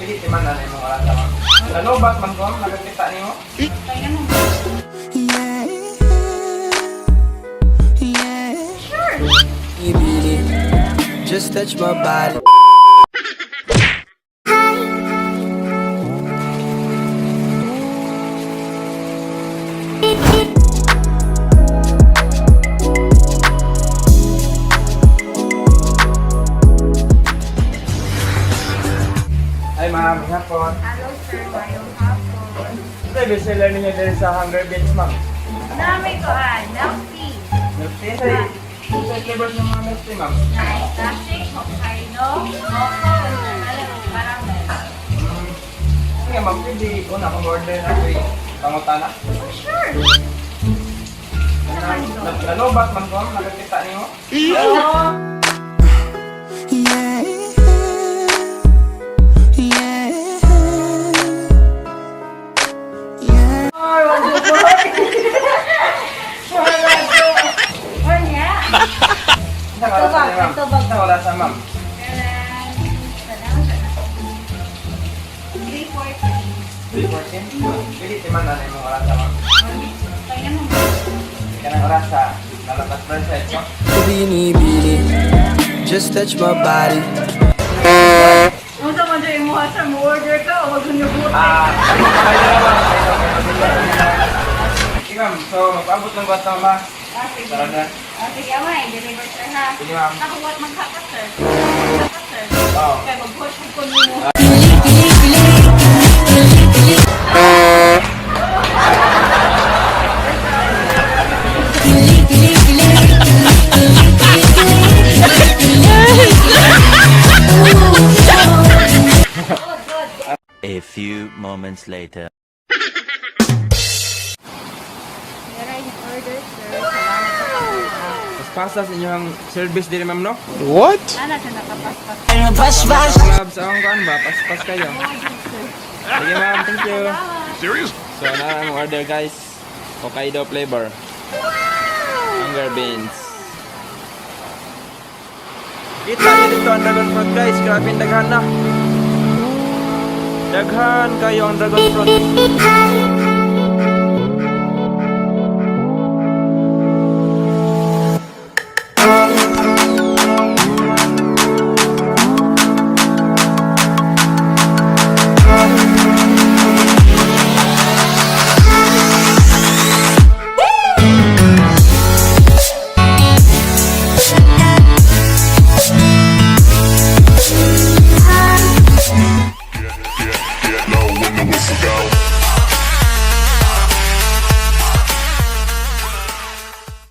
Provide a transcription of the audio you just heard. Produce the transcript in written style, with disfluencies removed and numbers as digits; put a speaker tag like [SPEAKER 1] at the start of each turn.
[SPEAKER 1] Pili ti man na imong orasa, ma'am. Nalobat man ko, ma'am, nakakita nimo.
[SPEAKER 2] Kaya mo. Sure.
[SPEAKER 3] Just touch my body.
[SPEAKER 1] Ay, ma'am, hapon.
[SPEAKER 2] Hello, sir. Mayong hapon.
[SPEAKER 1] Ito, best seller ninyo diri sa Hunger Beans, ma'am.
[SPEAKER 2] Nami ko ah, milk tea.
[SPEAKER 1] Milk tea, sa flavors ng mga milk tea, ma'am.
[SPEAKER 2] Na classic, Hokkaido, Mocha, and caramel.
[SPEAKER 1] Sige, ma'am, pwede una kung order na ito, pangutana.
[SPEAKER 2] Oh, sure.
[SPEAKER 1] Nalobat man ko, ma'am, nakakita nimo.
[SPEAKER 2] Oo.
[SPEAKER 1] Ay, wag mo.
[SPEAKER 2] Or niya.
[SPEAKER 1] Isang oras na, ma'am. Isang oras na, ma'am.
[SPEAKER 2] 3:14.
[SPEAKER 1] 3:14? Pili ti man na imong orasa, ma'am.
[SPEAKER 2] Kaya mo.
[SPEAKER 1] Kanang orasa, nalapas pa sa ito.
[SPEAKER 3] Bini, bini. Just touch my body.
[SPEAKER 2] Unsa man jud imo sir, mo order ka o wag nyo buti.
[SPEAKER 1] Ah, ay na ma'am. Sige, ma'am, so magpaabot ng bata, ma'am.
[SPEAKER 2] Ah, sige.
[SPEAKER 1] Tara na.
[SPEAKER 2] Ah, sige, ama, i-deliver sir ha.
[SPEAKER 1] Sige, ma'am.
[SPEAKER 2] Ako what magkaka sir. Magkaka sir.
[SPEAKER 1] Oo.
[SPEAKER 2] Kaya mag-push ko nimo.
[SPEAKER 4] A few moments later.
[SPEAKER 2] Meron yung order sir. Salamat sa pagkakas.
[SPEAKER 1] Mas pasa sa inyong service diri, ma'am, no?
[SPEAKER 3] What?
[SPEAKER 2] Ana siya nakapaspas.
[SPEAKER 1] Clubs, ang kuan ba? Paspas kayo. Sige, ma'am, thank you.
[SPEAKER 5] Serious?
[SPEAKER 1] So, na ang order, guys. Hokkaido flavor. Hunger Beans. Kita niyo dito ang dragon fruit, guys. Grabe ang daghan na. Daghan kayo ang dragon fruit.
[SPEAKER 5] Get low when the whistle go.